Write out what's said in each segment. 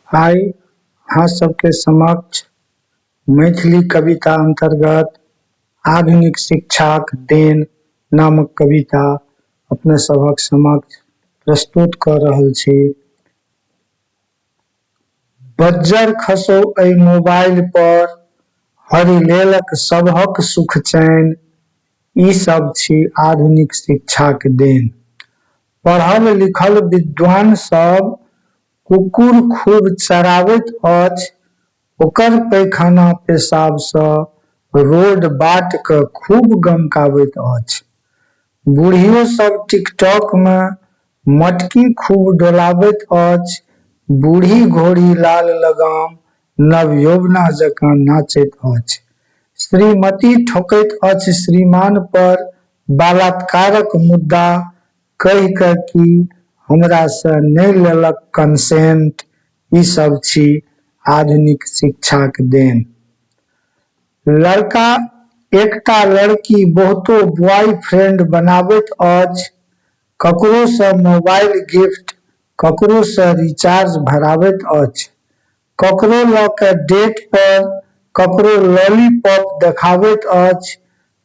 आइ अहाँ सबके समक्ष मैथिली कविता अन्तर्गत आधुनिक शिक्षाक देन नामक कविता अपने सभक समक्ष प्रस्तुत कऽ रहल छी। बज्जर खसौ एहि मोबाइल पर हरि लेलक सबहक सुख चैन, ई सब छी आधुनिक शिक्षाक देन। पढ़ल लिखल विद्वान सब कुकुर खूब चराबैत अछि, ओकर पैखाना पेशाब सँ रोड बाट के खूब गमकाबैत अछि। बुढ़ियो सब टिकटॉक मे मटकी खूब डोलाबैत अछि, बूढ़ी घोड़ी लाल लगाम नवयौवना जकाँ नाचैत अछि। श्रीमती ठोकैत अछि श्रीमान पर बलात्कारक मुद्दा कहि कऽ कि हमरा सँ नहि लेलक कंसेंट, ई सब छी आधुनिक शिक्षाक देन। लड़का एकटा लड़की बहुतो बॉयफ्रेंड बनाबैत अछि, ककरो सँ मोबाइल गिफ्ट, ककरो सँ रिचार्ज भराबैत अछि, ककरो लऽ कऽ डेट पर, ककरो लॉलीपॉप देखाबैत अछि,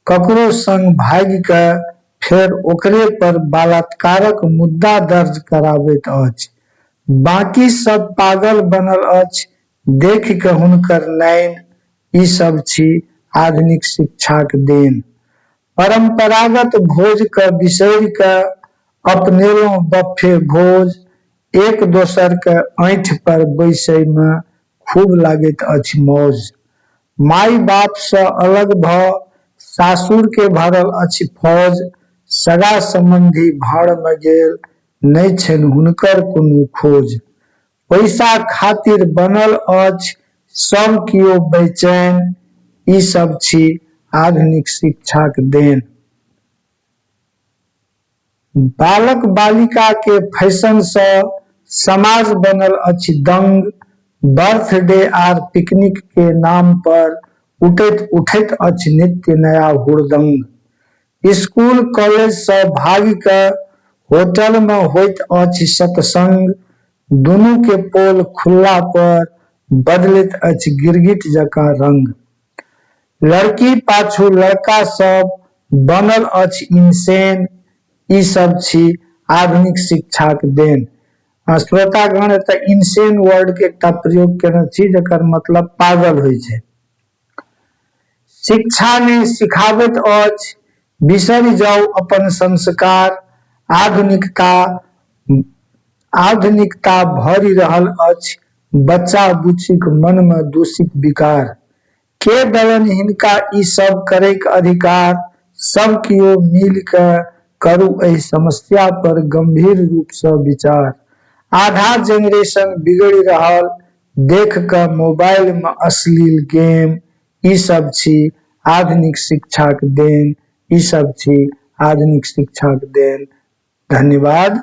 ककरो संग भागि कऽ फेर ओकरे पर बलात्कारक मुद्दा दर्ज कराबैत अछि। बाकी सब पागल बनल अछि देखि कऽ हुनकर नैन, ई सब छी आधुनिक शिक्षाक देन। परंपरागत भोज कऽ बिसरि कऽ अपनेलहुँ बफ्फे भोज, एक दोसर के ऐंठ पर बैसय मे खूब लागैत अछि मौज। माय बाप सँ अलग भऽ सासुर के भरल अछि फौज, सगा संबंधी भाँड़ मे गेल नहि छनि हुनकर कोनो खोज। पैसा खातिर बनल अछि सब कियो बेचैन, ई सब छी आधुनिक शिक्षाक देन। बालक बालिका के फैशन सँ समाज बनल अछि दंग, बर्थडे आर पिकनिक के नाम पर उटैत उठैत अछि नित्य नया हुड़दंग। स्कूल कॉलेज सँ भागि कऽ होटल मे होइत अछि सत्संग, दुनू के पोल खुलला पर बदलैत अछि गिरगिट जकाँ रंग। लड़की पाछू लड़का सब बनल अछि इनसेन, ई सब छी आधुनिक शिक्षाक देन। श्रोतागण, एतऽ इनसेन वर्ड के एकटा प्रयोग केने छी जकर मतलब पागल होइ छै। शिक्षा नहि सिखाबैत अछि बिसरि जाउ अपन संस्कार, आधुनिकता आधुनिकता भरि रहल अछि बच्चा बुच्चीक मनमे दूषित विकार। के देलनि हिनका ई सब करैक अधिकार, सब कियो मिलि कऽ करू एहि समस्या पर गंभीर रूपसँ विचार। आधा जेनरेशन बिगड़ि रहल देख कऽ मोबाइल मे अश्लील गेम, ई सब छी आधुनिक शिक्षाक देन, ई सब छी आधुनिक शिक्षाक देन। धन्यवाद।